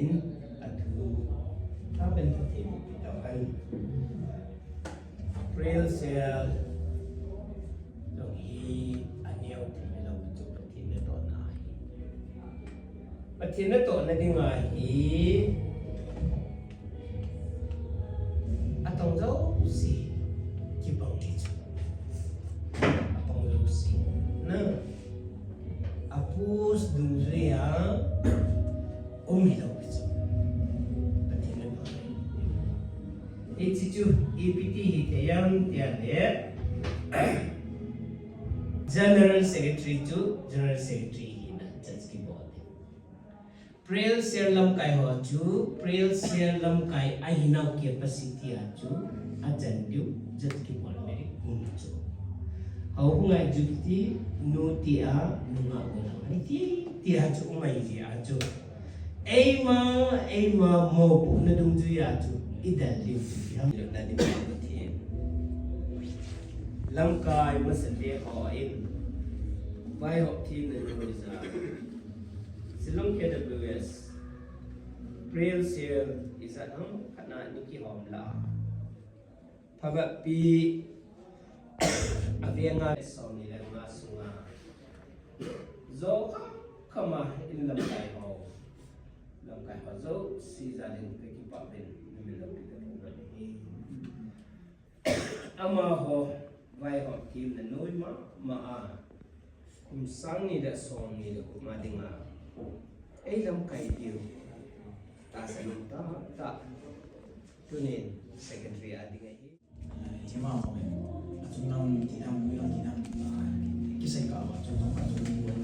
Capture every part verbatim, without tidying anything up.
In, athu, aben Pathen in ipi tah a, prayer cell jong hi aneo thei lou chu Pathen natohna ahi. Pathen natohna dinga hi atong jouse kibang ding chu. Atong jouse. Na. Apostles dungjuia um hilou chu. Pathen natohna. Hiche chu ipi ti hithei ham tia le, General Secretary chu General Secretary hina church kibol ding. Prayer cell lamkai ho chu, prayer cell lamkai ahinau capacity a chu, achan diu, church kibol ding um chu. Houbung a duty, nu tia, nungah u lang, ani ti, tia chu, umai jia chu. Eima, eima mopohna dungjuia chu, idel diu chu, iham lou na ding Pathen. Lamkai masate hon, vaihop themna noiya. Shillong K W S, prayer cell ijat ham khat na ni kihom la. Phabep pi avenga som ni le nga sunga. Jo kha khama in lamkai ho. Lamkai ho jouse jal in kakipah uvin, namin loupi kathum ahi. Amaho vaihop themna noi mama a, kum sang ni le som ni le gup ma dinga eilamkai diu tahsan um tahtah. Tunin secretary a ding ahi. Ichima mo, achung lang ti tham, mi lang ti tham, kisai ka ba, chung lang ka chung lang,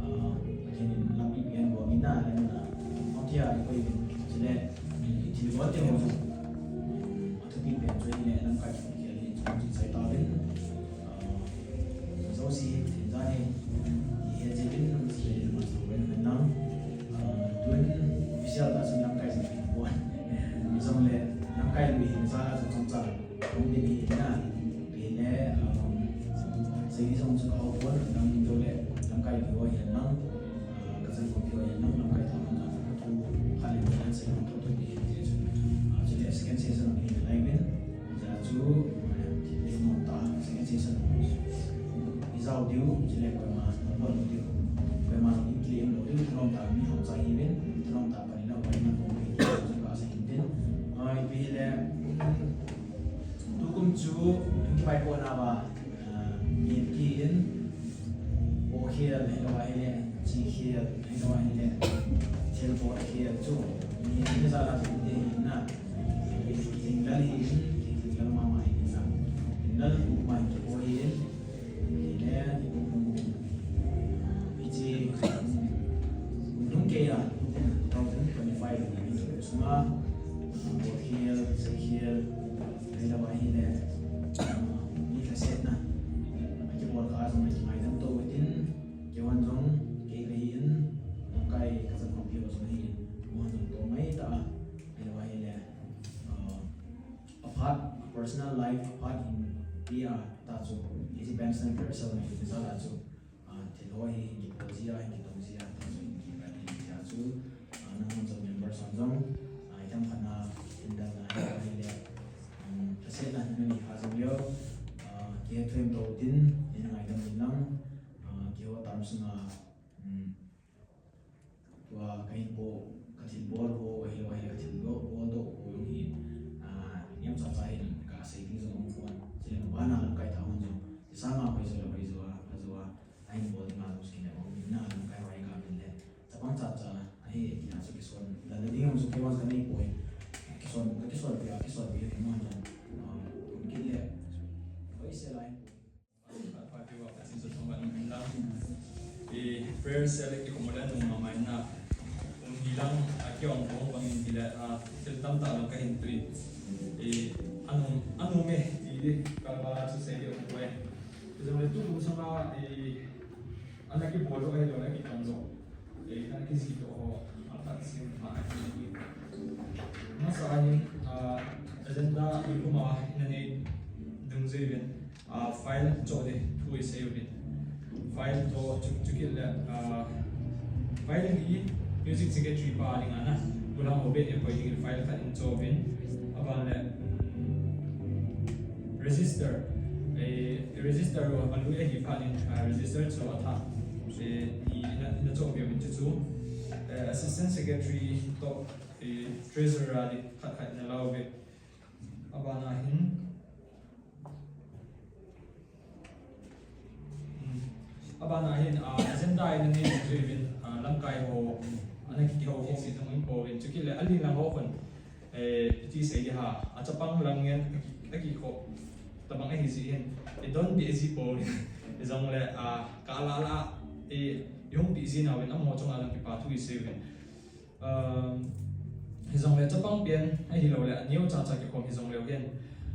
ah, kinin lampi pian bo, mina, mina, mo tia, ko yin, chule, ti bo te mo, athupi pen chu ine, lamkai chu, ki, ki, chu, chu, sai ta ven. Ah, jouse, themjani, ti he je ven, se ma chu ven ven nang. Ah, tun, official ta chu lamkai chu ven bo. Jong le, lamkai lui hin sa, chu chom cha, hung din hi na. Pi le, ah, sei ni jong chu ka ho bon, nang jo le, lamkai lui ho hin nang. Ah, ka chan ko pi ho hin nang, lamkai ta man, ah, tu, kha le, ah, sei nang to, to, pi hin je chu. Ah, chu le, second session, pi le, lai ven. Hijeh a chu, eh, thil nom tah, second session. Ijao diu, chule koima, nabol diu. Koima, in claim lou diu, thanom tah, mi hausa hiuvin, thanom tah, pani lou, pani lou, koima, chu ka sa hin tin. Ah, ipi hile, tukum chu, in kipai po na ba, ah, mi ki in, o khel, hello, hile, chi khel, hello, hile, thil po khel chu, mi, mi sa la chu, in te hin na. Lal hi in, lal mama hi in sa. Lal bu ma hi po hi in. Hi le, hi bu bu. Hi chi, nung ke ya, two thousand twenty-five, hi sunga, bo khel, sei khel, hi la ba hi le, hi ka set na. Aki bol ka jong, aki mai dam to tin, ke wan jong, ke ka hi in, kai ka sa kompi ho jong hi in, wan jong to mai ta, hi la ba hi le, uh, apart, personal life, apart in P R, ta chu, hiche Benson Pearsall na hiche jal a chu, ah, thil ho hi, hin kibol jia, hin kitong jia, ta chu, hin kipan jia chu, ah, nangho jong member hon jong, ah, itham khat na, hin dal na, hin le, um, thase na, hin ni kha jong leo, ah, kihe thuim to tin, hin ngaidam in lang, ah, kiho tam sunga, um, Tua ka hin bol, ka thil bol ho, ahilou, ahilou, ka thil bol, bol doh ho jong hi, ah, niam cha cha hin ka sei ding jong um pon. Chule bana lamkai ta hon jong. Ti sanga hoi jo le hoi jo a, a jo a, a hin bol ding a jong skin le um na lamkai hoi ka min le. Chapang cha cha, ahi, tia chu kison. Dal ding jong chu kei wan ka nei poi. Kison, ka kison pi a, kison pi a, kei mon jong. Ah, kum kit le. Hoi se lai. Prayer cell kikhom le nung mama in na. Um hi lang, a kiong kong bang in ti le, a, thil tamtah lang ka hin tui. E, anung, anung e, ti di, ka ba chu sei di um ko e. Ti jong le tu sanga, e, ana kibol lo, e, lo, ana kitong lo. E, ana kijih lo ho, a, khat sim, a, a, ki. Masa a hin, a, agenda, e, kuma, ina nei, dungjui uvin. Ah, file choh ding thu isei uvin. File toh chu, chukit le, ah, file hi Music secretary pa dinga na, bulang obe e koi ding file khat in cho vin, aban le, register, eh, register ro alu e hi pa din, ah, register cho atha, eh, i na, na cho be min chu, eh, assistant secretary to, eh, treasurer di khat khat na lau be, abana hin, Abana hin, ah, agenda in ani chu vin, ah, lamkai ho, ana kihou khom in hung po vin. Chukit le, alin lang ho khun, eh, iti sei di ha, achapang lang ngen, aki, aki kho, tabang ahi ji hin, i don di ji po vin. Ijong le, ah, ka la la, i, i hung di ji na vin, amaho chunga lang kipa thu i sei vin. Um, hijongle chapang pen ahilou le, aneo cha cha kikhom hijongle hin,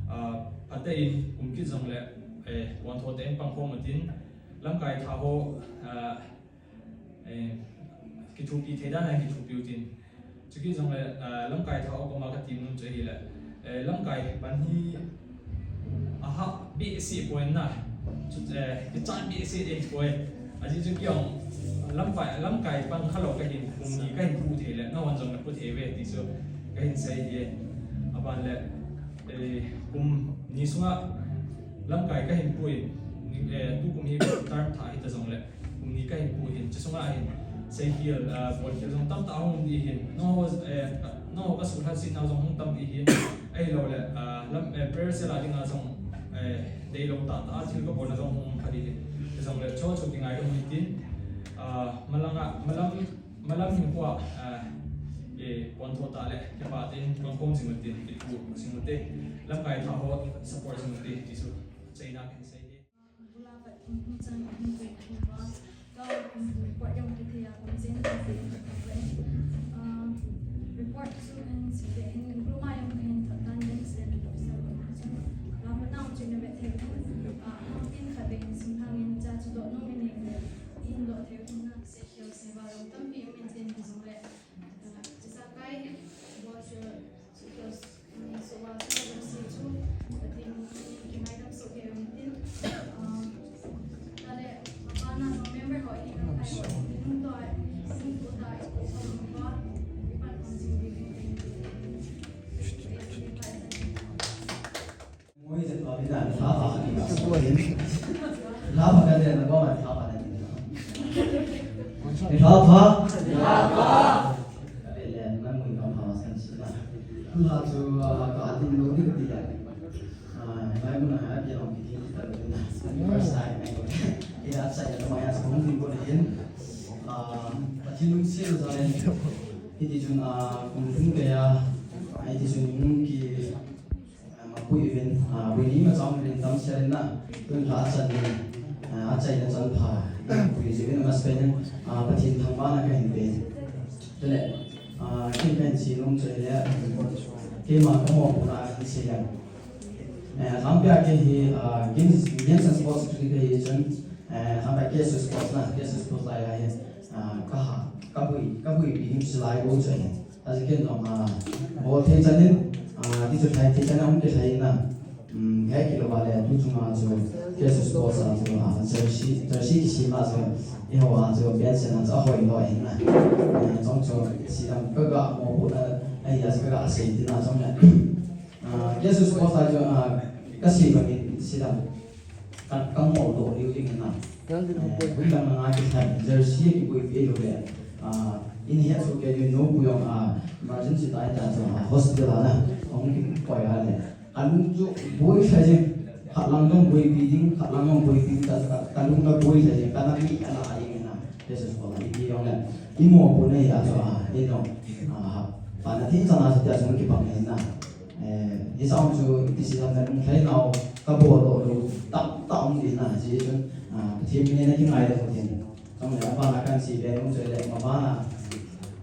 uh, phatein kum kit jongle, eh, pontho teng pang khom utin, lamkai tha ho, uh, eh, kithopi thei dan a kithopi utin. Chukit jongle, uh, lamkai tha ho koma katim nom chu ahile, eh, lamkai pan hi, Aha, behseh poi na. Chu, eh, kichat behseh ding poi. Ajeh chu keiho, lamkai, lamkai pan khalou kahin, kum ni kahin pu thei le, nahon jong napu thei uve ti chu kahin sei e. Aban le, eh, kum ni sunga lamkai kahin pu in, ni, eh, tukum hi term thah hita jongle, kum ni kahin pu hin, chu sunga hin, seikhel, ah, bolkhel jong tamtah hung um di hin, nangho, eh, nangho kasuhlhasih nau jong hung tam di hin, Ahilou le, ah, lam, eh, prayer cell a dinga jong, eh, deilou tah tah a thil kabolna jong hung um kha di hin. Hijongle, chu chu kingai kamu hitin, ah, malanga, malam, malam hinkhoa, ah, eh, pontho tah le, kipah tah in, pangkhom jing utin, kithu jing ute, lamkai tha ho support jing ute, ti chu, chaina kahin sei e. Bula pat kum kum chan kum kum kum ba. Ka kum kum report jong kithei a kum jen ka kum kum kum ba. Ah, report chu kan si le hin diploma jong kan thot tan den sen officer ko chu. La ma nau chu na ve thei. Ah, tin kha ve hin sim thang in cha chu do no me ne. In do thei hin na se khel se ba lo tam pi min ten ki jong le. Ah, chu sa kai bo chu Ngoi je pa ni dan, lha pha khat ni ba. Lha pha khat ni na ba ma lha pha na ni. Lha pha. Lha pha. Ka le le, na ngui ka pha ma sen si na. Lha chu, ah, ka atin lo ni ka ti ya. Ah, lai mun a ha ya ong ki ti ta lo na. First time, eh. Ina sa ya ma ya sa hung ni ko ni hin. Ah, Pathen lungset jal in. Hiti chun, ah, kum thum kei a, ah, hiti chun ki, ah, mapui uvin, ah, pui ni ma chang uvin tam sel in na, tun lha chan in, ah, achaina chan pha, pui ji uvin a mas pen in, ah, Pathen thangvahna kahin pe. Chule, ah, ken kahin sei nom chu le, keima ka mopohna kahin sei leng. Eh, lhangpi a kei hi, ah, Games, Games and Sports Secretary kahi chun, eh, lhangpi a K S U Sports na, K S U Sports lai lai hi, ah, ka ha, ka bui, ka buipi ding chu lai bou chu ahi. Ajeh ken jong, ah, bol thei chan in, ah, ti chu lhai thei chan in hung kilhai na. Um, he kilou va le, tu chunga chu, K S U Sports a chu, ah, jersey, jersey kisem a chu, eiho a chu, bench a chu, ahoi lou ahi na. Eh, chong chu, sidam ka ga mopohna, ahi a chu ka ga sei tina chong le. Ah, K S U Sports lai chu, ah, ka sei bangin, sidam, ka, ka ngol doh liu ding na. Eh, bui lam na ngai kithai, jersey kibuipi lou le. Ah, in het chu kei nu pu jong, ah, emergency tai ta chu, ah, hospital a na, hung kipoi a le. Ka lung chu boi thei jing, khat lang jong buipi ding, khat lang jong buipi ding, ta, ta, ka lung la boi thei jing, ka na mi ka na a jing na, K S U Sports lai ti jong le. I mopohna hi a chu, ah, i jong, ah, pa na ti chan a chu tia chu kipang na. Eh, hiche a chu iti sei ham le lunglhai nau kabol doh lou tamtah um ding na, hiche chun, ah, Pathen min in kingai le Pathen. Chule abana kahin sei be nom chu le, mabana,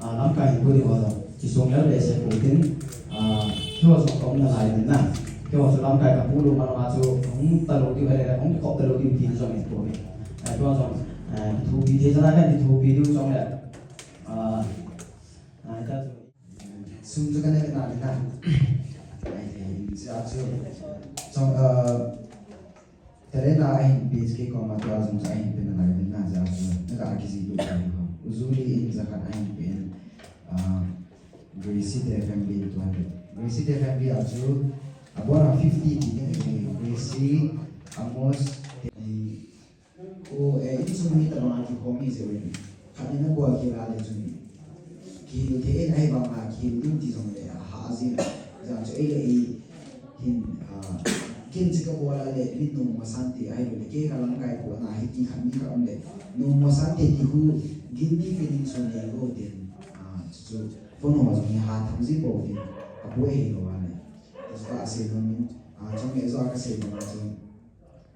ah, lamkai hin pu ding ho jong, kisong lel behseh pou tin, ah, keiho jong ka umna lai ding na. Keiho chu lamkai kapu lou ma ma chu, hung talou diu ahile, hung kikop talou diu tina jong ahi pou ve. Ah, keiho jong, ah, kithopi thei chan a kahin kithopi diu chule, ah, ah, ta chu. Sum chu ka nei na ni na. Ai, ai, ja chu. Chong, uh, Terena ahin pe chu kei koma tua jong chu ahin pe na lai ni na ja chu. Na ka kiji lu ka ni ho. Ujuli in ja khat ahin pe in. Ah, Gracie te family two hundred. Gracie te family a chu, abon a fifty ti ding ahi, Gracie, Amos, eh, o, eh, insung mi tabang a kikhom mi jeh uvin. Khat in abol khel a le chun, kihil thei in ahivang a kihil ding ti jong le, aha jin. Jan chu ei le ei hin, ah, ken chu kabol a le, min nung masan ti ahilou le, kei ka lamkai po na hi ti khat mi ka um le, nung masan ti ti hu, guilty feeling chu nei lou tin, ah, chu, chu, phone ho jong hi ha tham ji po tin, aboi hi lou a le. Chu ka sei nom in, ah, chong le jo ka sei nom a chu.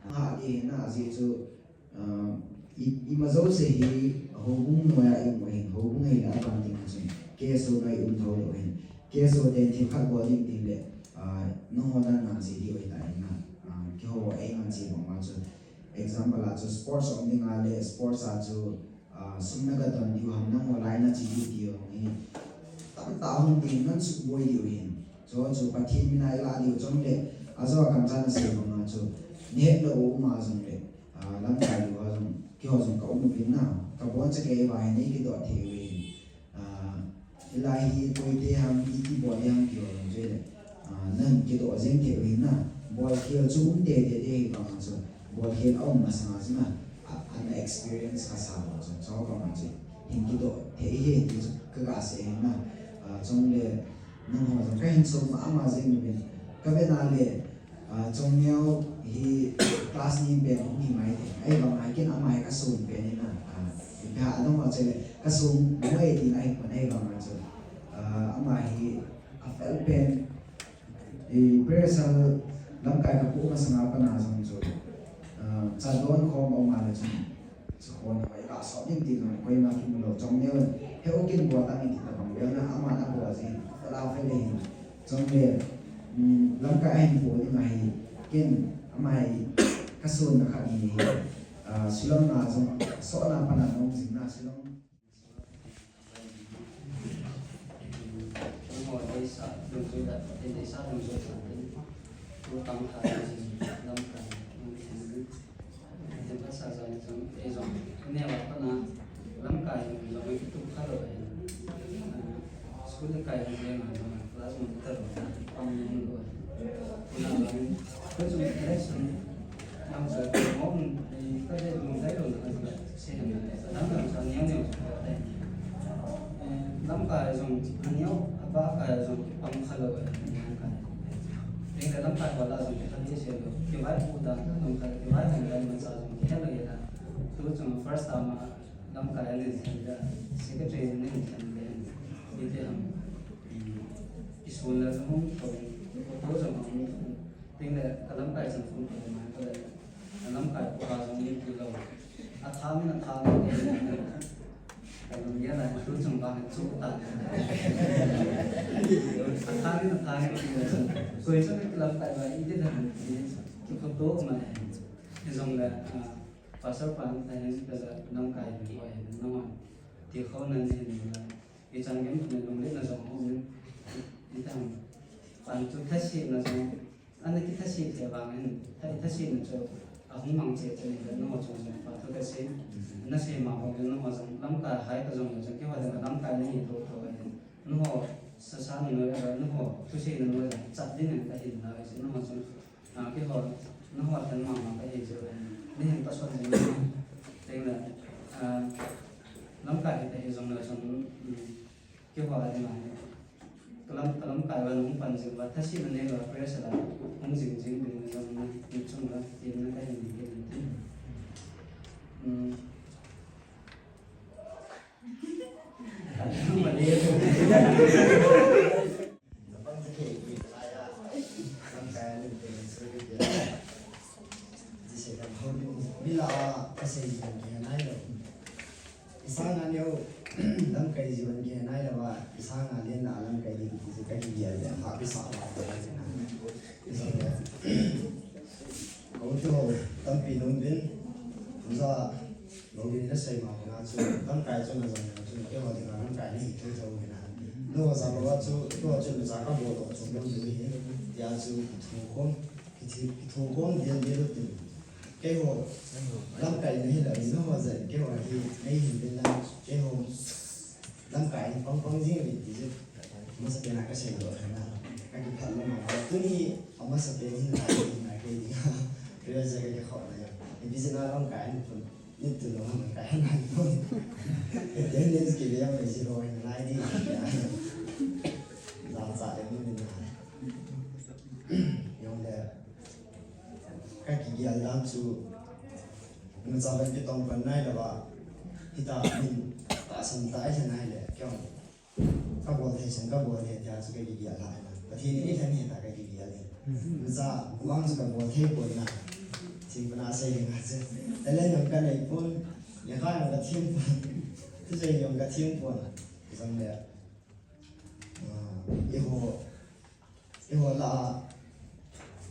Ha ti na ji chu, ah, i, ima jouse hi houbung noiya i um u hin, houbung hi la ban ding chun, K S O noi um thou lou hin. K S O ten thil khat bol ding ding le, ah, nangho na na ji diu hi ta hin na. Ah, keiho ei na ji bang ma chu. Example a chu sports um ding a le, sports a chu, ah, sum na ga don diu ham nangho lai na chi diu ti jong hi. Tamtah hung ding nan suk boi diu hin. Chu chu Pathen mina i la diu chong le, ajo a kamcha na sei bang ma chu. Ni het lou u ma jong le. Ah, lamkai lou a jong, keiho jong ka um uvin na, ka bon cha kei va hi nei kidoh thei uvin. Ah, hilai hi koi te ham, iti bol ham keiho jong chu le. Ah, nan kidoh jeng thei uvin na, bol khel chu um tei tei te hi bang a chu, bol khel a um masang a chu na, ah, an experience ka sa lou chu, chu bang a chu, hin kidoh thei hi ti chu ka ga sei na, ah, chong le, nangho jong ka hin sum ama jeng uvin, ka ve na le, Ah, Chongneo hi class ni pen hung hi mai te. Ahivang a ken ama hi ka sun pen in a. Ah, ipi ham adong ho chele ka sun mai tin ahi kon ahivang a chu. Ah, ama hi a fel pen. I pressure lamkai ka pu masang a pat na jong chu. Ah, cha don khom a um a le chu. Chu khon hoi ka sot ding ti jong koima kimu lou Chongneo. He o kin bol tang in ti tabang. Veng na ama na bol jin. Ka la fe le hin. Chongneo, um, lamkai ahin bol ding ahi. Ken ama hi ka sun na khat ni hi. Ah, Shillong na jong, so na pa na nong jing na Shillong. Lamkai jong, eh, jong, neo a pat na, lamkai jong, jong, i tup kha lou, eh, ah, school kai jong, jong, jong, class jong, ta lou, pang jong lou, eh. Tuna jong, tu jong, election, jong, jong, mo, eh, ka de lung dai lou, jong, se, jong, jong, jong, neo, neo, jong, eh, lamkai jong, neo, apa kai jong, pang kha lou, eh, lamkai. Teng le lamkai ho la jong kihal thei se lou. Kivaipu dan jong kihal, kivai dan dan macha jong kihal lou hi la. Tu chung first term a lamkai a nin khen le, secretary nin khen le, iti ham, kisun le jong hung thou, tu jong hung thou. Teng le ka lamkai chan phun thou mai ka le, ka lamkai pa jong nin pi lou. A thang in a thang in. Ka lung gel a, tu chung bang chu ta. A thang in a thang in ti le chung. Koi chung ki lamkai ba, i ti dan ti. Ki photo ma. I jong le, ah, pastor pa ni ta ni ka la lamkai ni ko ni no. Ti kho nan ni ni la. I chan gem ni lung le na jong ho ni. I tang. Pan chu tha si na jong. Ana kithaset thei vangin, tha, thasetna chu ahung mang cheh cheh in, nangho chung jong phathu kasei. Nasei ma ho jong nangho jong lamkai hai ta jong le jong keiho jong lamkai nahi thotho ahin. Nangho sasa na noi a, nangho thusei na noi a, chat ding in kahin nai jeh in nangho jong, ah, keiho, nangho than mama kahi jeh in. Nahin pasal jing in. Teng le, ah, lamkai hi ta hi jong le jong, um, Keiho a ding a hi. Ka lam, ka lamkai uva nahung pan jing uva, thasetna nei uva, pressure la hung jing jing ding jong na, ni chung la, tin na ka hin ding ding tin. Hmm. Jise ka hau ni, bila a, ka sei jong ke nai lo. Isanga neo, lamkai jiu an ke nai lou va, isanga len na lamkai ding ti chu ka kigel le, ha, kisa va. Ko chu tampi nung din, ja, lo din na sei ma na chu, lamkai chu na jong na chu, keiho dinga lamkai ni hi thei thou hi na. Lo ja lo va chu, lo chu na ja ka bol lo chu, lo chu hi, tia chu, thu khom, Kithu, kithu khom del del u tin. Keiho, lamkai na hi la, nangho jong, keiho hi, nei hin din lang, keiho. Lamkai in pang pang jing uvin ti chu. Amasapen a kasei lou kha na. Kakipah lou ma. Tuni amasapen hin lai hin lai kei ding. Rehearsal kakikhop na jong. Ipi jeh a lamkai in pun. Ni tu lou lamkai in lai pun. Attendance kile mai zero in lai ding. Jam cha le mun din na. Jong le. Kakigel dan chu. Imacha ban kitong pan nai lou va. Hita min tahsan ta ahi nai le. Kei jong. Kabol thei chan, kabol thei tia chu kakigel lhah na. Pathen in eilhen hita kakigel in. Imacha vang chu kabol thei poi na. Thingpana sei ding a chu. Talent jong kanei pon. Lekha jong kathem pon. Thusei jong kathem pon. Jong le. Ah, eiho, eiho lah a,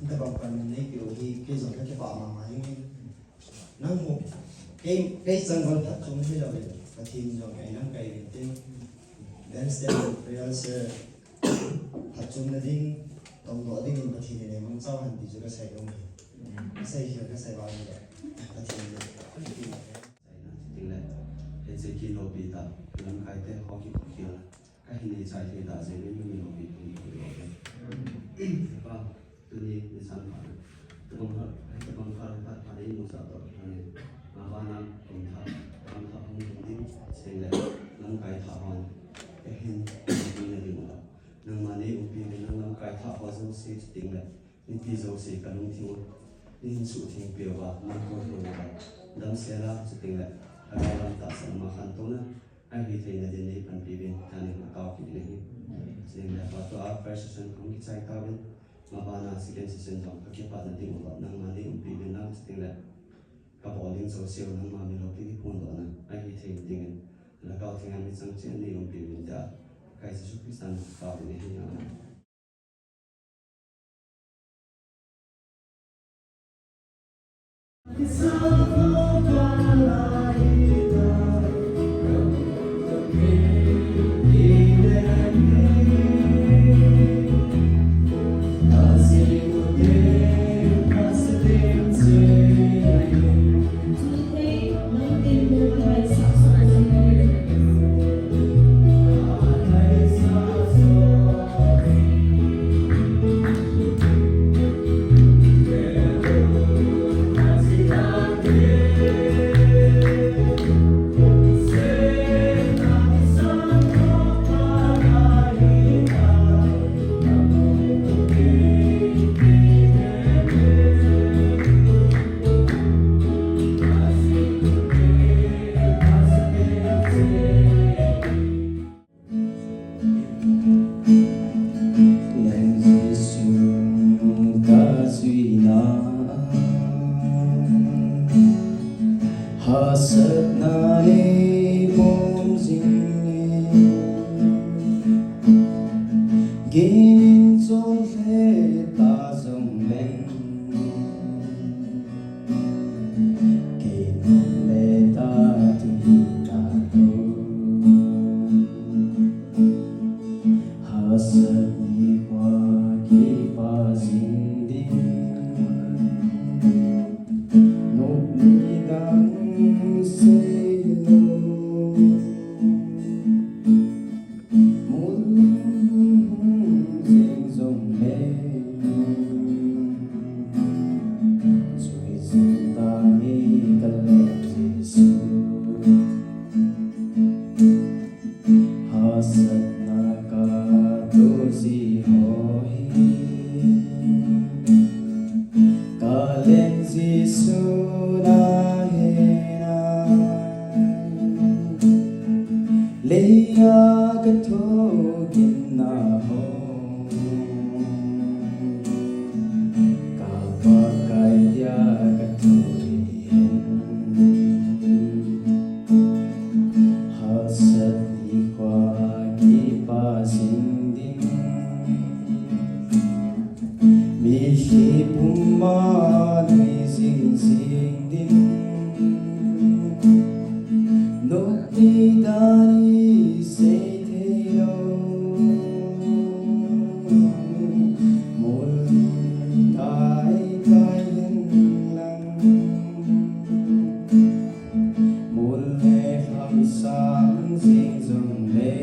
tabang pan neipeh u hi, kei jong kakipah mama jing in. Nangho, kei, kei chang jong phatchomna hilou le, Pathen jong eilamkai uvin tin. Dance te, rehearsal, phatchomna ding, tongdoh ding in Pathen in eimangcha u hen ti chu kasei nom e. Kasei khel, kasei vang le, Pathen in. Chuteng le, hiche kilopi tah, lamkai te ho kikhel. Kahin neichai thei tah jeh in mi loupi thei lou ve. Pa, tuni nisan pha. Tabang pha, tabang pha, pha, pha, nei musa toh, pha, nei. Mabana, kum thah, kum thah, hung, hung, ding, chuteng le, lamkai thah hon. Kahin, nei na ding u. Nangma nei umpi uvin, nang lamkai thah ho jouse, chuteng le, nipi jouse kalungthim u. Neihin suhtheng peh uva, neihin koi uva. Damsel a, chuteng le, lhagao lam tahsan a khantouna. Ahi theina din neipanpi uvin, tanin atao kit in ahi. Chuteng le, pa tua first session kahung kichai tauvin, mabana second session jong kakipatna ding uva, nangma nei umpi uvin lang chuteng le, kabol ding jouse u nangma min loupi kiphondohna ahi theina dingin, Lhagao Theng in mi chang cheh in nei umpi uvin tia, Pakai Jesu Christa min in taovin ahi. Amen. Leng Jesu ka juina, hahsatna nei pom jing e. Gin in chongle ta jong leng. Kei nung le ta tu hi ta lo. Hahsat ni khua kipa jing ding. Nop ni dang sei lo. Mun jing jong le, jui jing ta nge ka Leng Jesu. Hahsatna ka toh ji ho hi, ka Leng Jesu na hena. Leia ka thokit na ho, ka Pakai dia ka thoi hen. Hahsat ni khua kipa jing ding. Mithi puma nui jing jing ding. Nop ni dan i sei thei lo. Mun kai kai hen lang. Mun le kham sang jing jong le.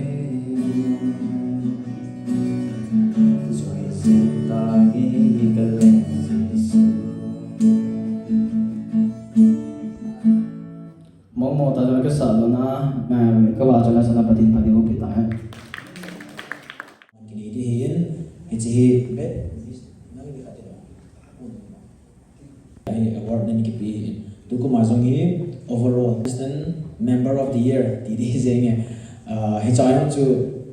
Sana Pathen phattheiboh peh tahen. Kini di hin, hiche hi bet, nang di kati lo. Award neikipe in. Tukum a jong hi overall assistant member of the year ti di hi jeng e. Ah, hiche a jong chu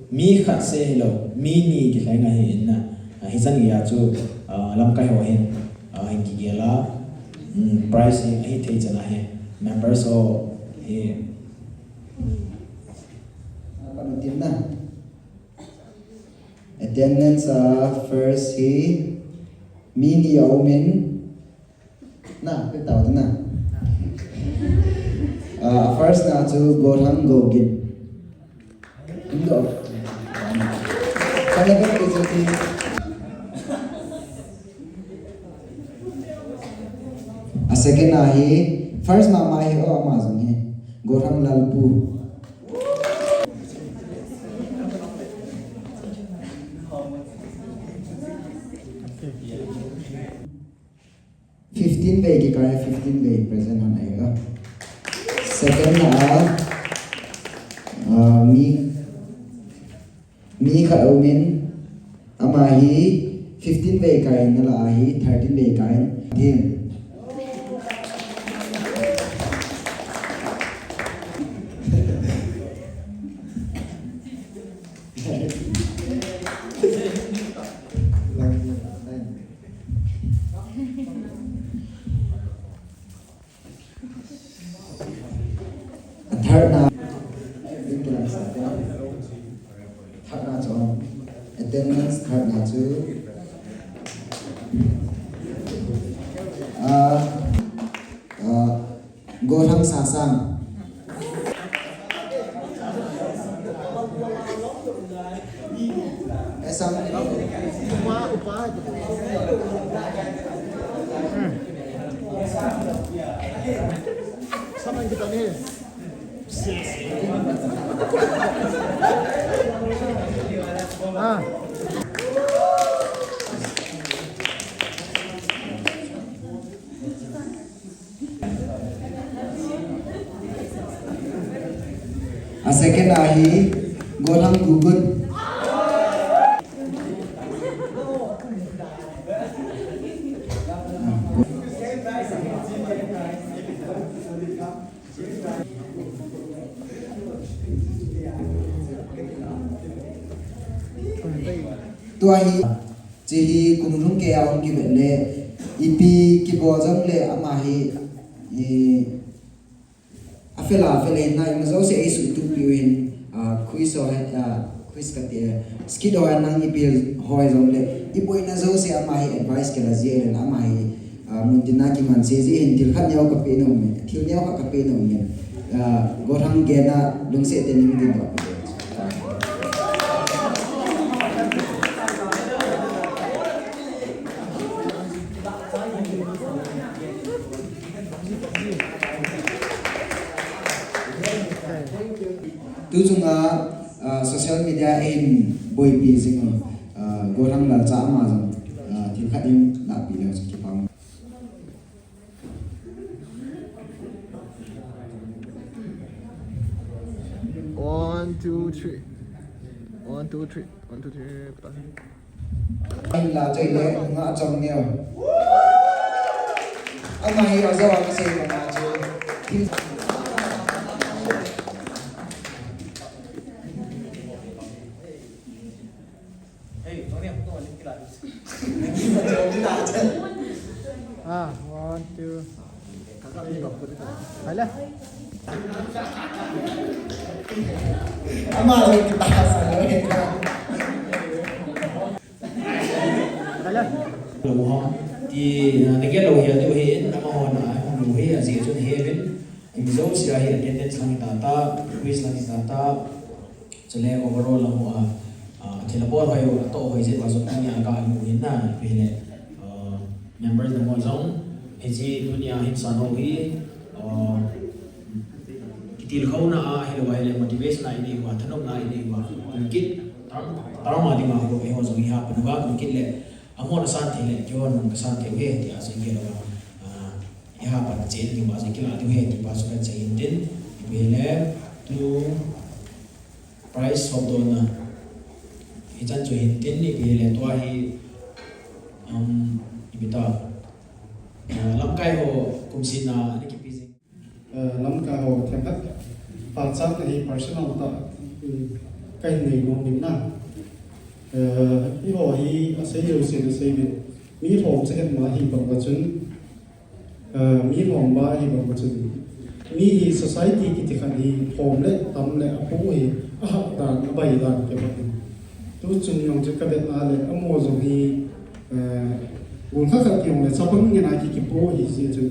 mi khat seh hilou, mi ni kilhai ngai hi in na. Ah, hichan gei a chu, ah, lamkai ho hin, ah, hin kigel a, mm, prize hi, ahithei chan a hi members ho hi. Apa na tin na? Attendance a first hi mi ni a um in, na, pe tau na. Ah, first na chu Gothang Gogin. Indo. Kaya ka pe chu ti. A second na hi, first mama hi, o ama jong hi. Gothang Lalpu. Fifteen vei kikai, fifteen vei present han ai ga. Second na, ah, mi, mi khat um in, ama hi fifteen vei kai in, na la hi thirteen vei kai in. Team. Third na, third na chu, attendance third na chu, ah, ah, Gothang Sasang. Esam. Saman kita ni. Ah. A second a hi Gothang Gugun. Tua hi, hiche hi kum lhung kei a hung kivet le, ipi kibol jong le ama hi, i, afel a, afel a hin na, ima jouse eisuhtup piu hin, ah, quiz ho, ah, quiz kati, skit ho nang ipi hoi jong le, iboina jouse ama hi advice kila jeh le ama hi, ah, muntina kiman se jeh hin thil khat neo kapeh nom e, thil neo khat kapeh nom e. Ah, Gothang Gena lungset tah in ding doh. Tu chunga, ah, social media in boipi jing, ah, Gothang Lalcha ama jong, ah, thil khat in lahpi leu chu kipah. One, two, three. One, two, three. One, two, three. Ahin la choi le, nga chong neo. Ama hi ajo a kasei banga chu. Ah, one, two. Hala. Ama lagi kita sa lagi. Hala. Lo ham. Ti, ah, nagel lou hi, atu hi, in, ama ho na, hung lou hi, ajeh chun hi, in. Imi jouse a hi attendance lang hita ta, quiz lang hita ta, chule overall lang ho a, ah, thil abol hoi u, atoh hoi jeh uva jong tunia ka mu hin na, ipi hile, ah, members dang ho jong, hiche tunia hin san ho hi, ah, kitilkhouna a, hilou a hile motivation a inei uva, thanopna a inei uva, kum kit, term, term a dinga ho, eiho jong hi hapan uva, kum kit le, amahon asan thei le, keihon jong kasan thei uve, tia jong gel uva, ah, Iha pan chen ding ma jong kila ding he ti pa chu kan sei in tin. Ipi le tu Prize hopdohna. Hichan chu hin tin ipi le tua hi, um, ipi ta. Ah, lamkai ho kumsina ana kipe jing. Eh, lamkai ho themkhat pachatna hi personal tah, mm, kahin nei nom in na. Eh, eiho hi asei jouse in asei uvin. Mi lhom cha het ma hi bang uva chun, eh, mi lhom ba hi bang uva chun. Mi hi society kiti khat hi lhom le tam le apoh hi ahah dan, abai dan kibang in. Tuchung jong chu kavet na le amaho jong hi, eh, gol khat khat kihong le chapang ngen a ki, kipoh hi jeh chun.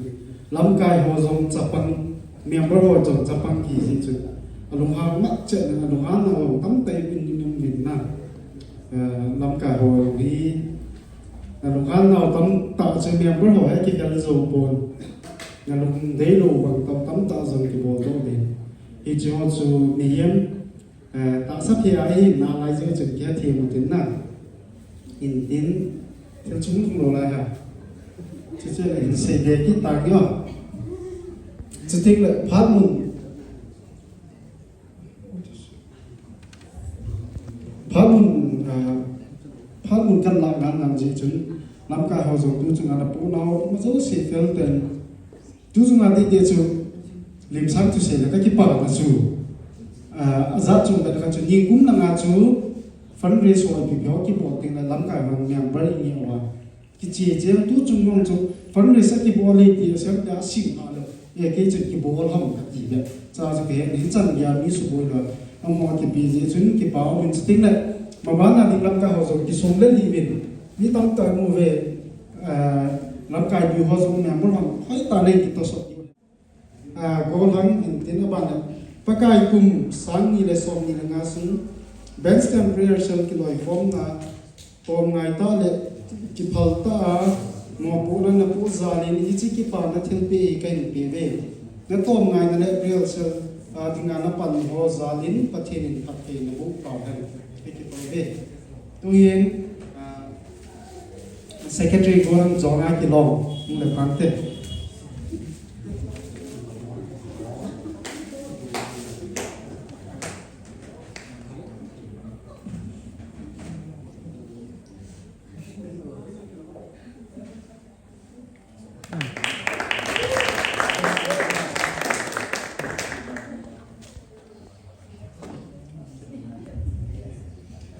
Lamkai ho jong chapang, member ho jong chapang hi jeh chun. Alunghang mat chet na, alunghang na ho tamtah in um in na. Eh, lamkai ho hi, alunghang na ho tamtah chu member ho hi kikhen jou pon. Alung deilou bang tam, tamtah jong kibol doh in. Hiche ho chu mihem Eh, tahsa phe a ihin nalai jeh chun kihethem u tin na. Hin tin, thil chung lou lai ha. Chuche le hin sei be kit tang o. Chuteng le phat mun. Phat mun, ah, phat mun kan lah ngal ngal jeh chun. Lamkai ho jong tuchung a napoh nau, ma jouse fel ten. Tuchung a titi chu, limsang thusei le kakipah na chu, ah, ajat chung le kha chu, nikum langa chu, fundraise ho ipi ipi ho kibol teng le lamkai hon member i nge uva. Kiche che tuchung jong chu, fundraise kibol le ti asem le asing a le. E kei chun kibol ham kati le. Cha chu kahe nin chan bia mi suboi le. Amaho kipe jeh chun kipa um in chuteng le. Maban a ding lamkai ho jong kisong le li vin. Mi tamtah mu ve. Ah, lamkai bu ho jong member hon hoitah in kitosot. Ah, gollhang hin tin aban le. Pakai kum sang ni le som ni le nga sung. Bench camp rehearsal kiloikhomna. Tomngai tah le kiphal tah a. Mopohna napoh jal in hiche kipana thilpeh hi kahin pe uve. Natomngaina le rehearsal, ah, dinga napan ho jal in Pathen in phatthei naboh tauhen. Kakipah uve. Tuhin, ah, Secretary Gollhang John a kilong, hung le phante.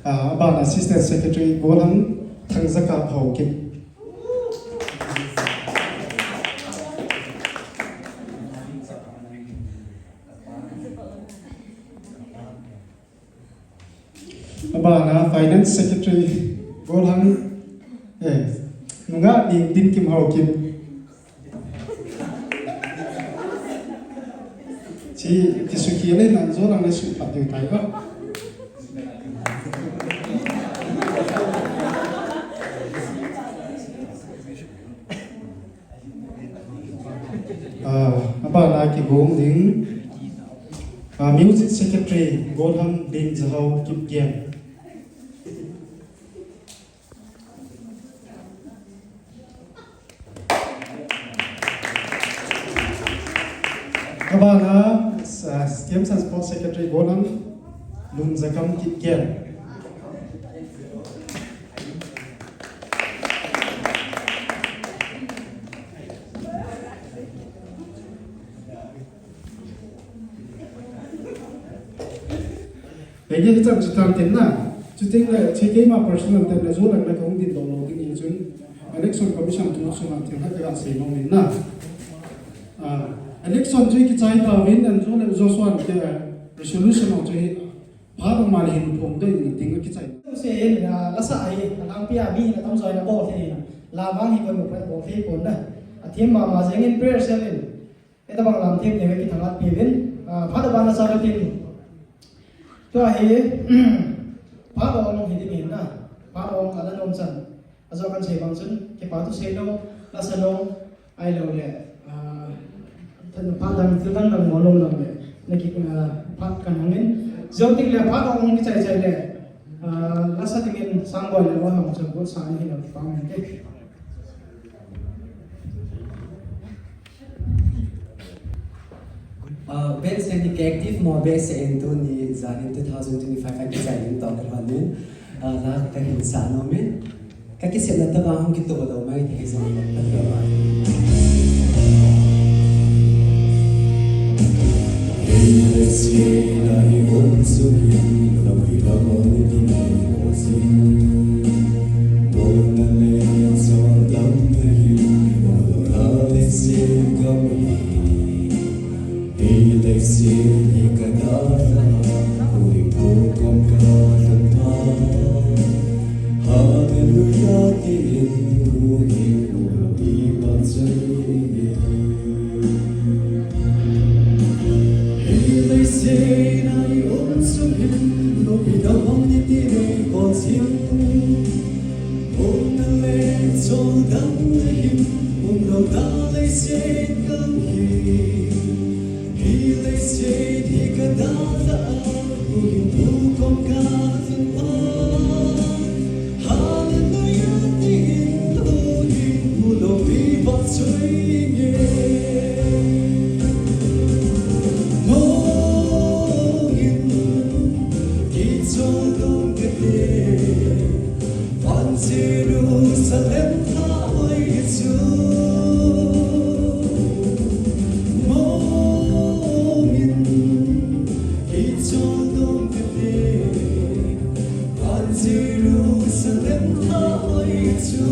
Ah, aban Assistant Secretary Gollhang Thangjakap Haokip. Abana Finance Secretary Gollhang, eh, nungah Dingkim Haokip. Chi, chi sukhi le nan jo lang le su phat ding tai ba. Ah, abana kigong ding. Ah, Music Secretary Gollhang Dingjahao Kipgen. Abana, ah, Games and Sports Secretary Gollhang Lunjakam Kipgen. Henge, hichan chu tan tin na. Chuteng le, chu keima personal ten na jo lang na kahung ding doh lou ding hi chun. Election Commission tu chunga thil khat kasei nom in na. Ah, election chu kichai tauvin, an jo le Joshua te resolution ho chu hi. Phat um a le hin phong doh in ding kichai. Se in, ah, lasa hi, alangpi a mi hin atam jo in abol thei in. La vang hi koi mo poi bol thei pon na. Athem mama jeng in prayer cell in. Hitabang lam them te ve kithang at pi vin. Ah, phat abana cha tin. Tua hi, phat ong hi ding hin na. Phat ong ala nom chan. Ajo kan sei bang chun, kipa thu sei nom, lasa nom, ahilou le, ah, phat dang, thil dang dang mo nom nom le. Na ki, ah, phat kan hang in. Jou ting le phat ong kichai chai le. Ah, lasa dingin sang boi le wa hang chun, bol sa ni hi lo kipa ong ke. Ah, best ni ka active mo best en tuni janin two thousand twenty-five a kijai in tong ka lhonin. Ah, la ka hin sa nom in. Ka kisetna tobang hung kitoh lou mai thei jong ka thei mai. Hallelujah, tin hallelujah, tin. Hallelujah, Jerusalem tha hoi chu mong in kichol dong kate, van Jerusalem tha hoi chu.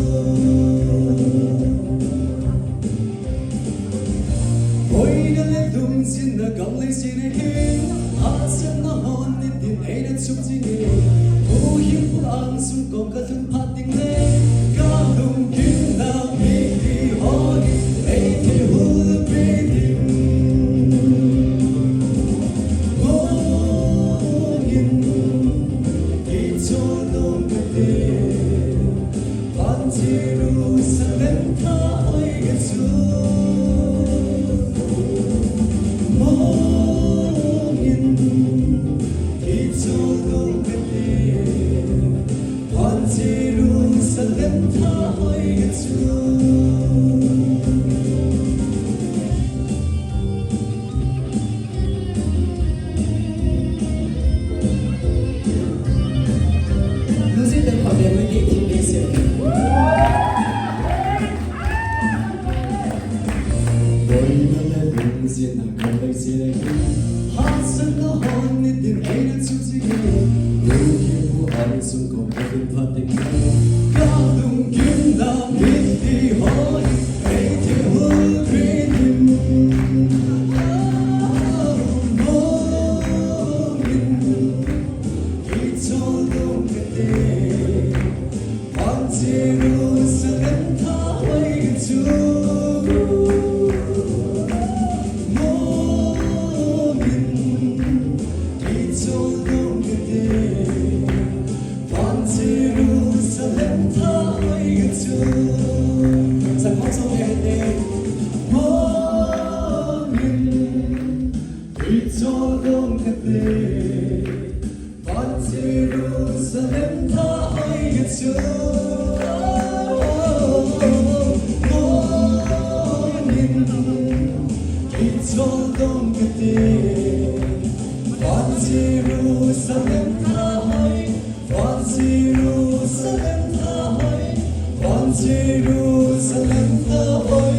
Boina le lungsetna gam leiset a hin, hahsatna hon nitin eina chup jing e. Huhhingpu angsung kom ka lhun phat ding le, ka lunggimna mitlhi hon eithulpeh ding. Mong in kichol dong kate, van Jerusalem tha hoi chu. Mong in kichol dong kate, van Jerusalem tha hoi chu. Music dan pabeng lagi, please. Boina le lungsetna gam leiset a hin, hahsatna hon nitin eina chup jing e. Huhhingpu angsung kom ka lhun phat ding le, ka lunggimna mitlhi hon eithulpeh ding. Mong in kichol dong kate, van Jerusalem tha hoi chu. Mong in kichol dong kate, van Jerusalem tha hoi chu. Sa khong song e te. Mong in kichol dong kate, van Jerusalem tha hoi chu. Mong in kichol dong kate, van Jerusalem tha hoi, van Jerusalem tha hoi, van Jerusalem tha hoi.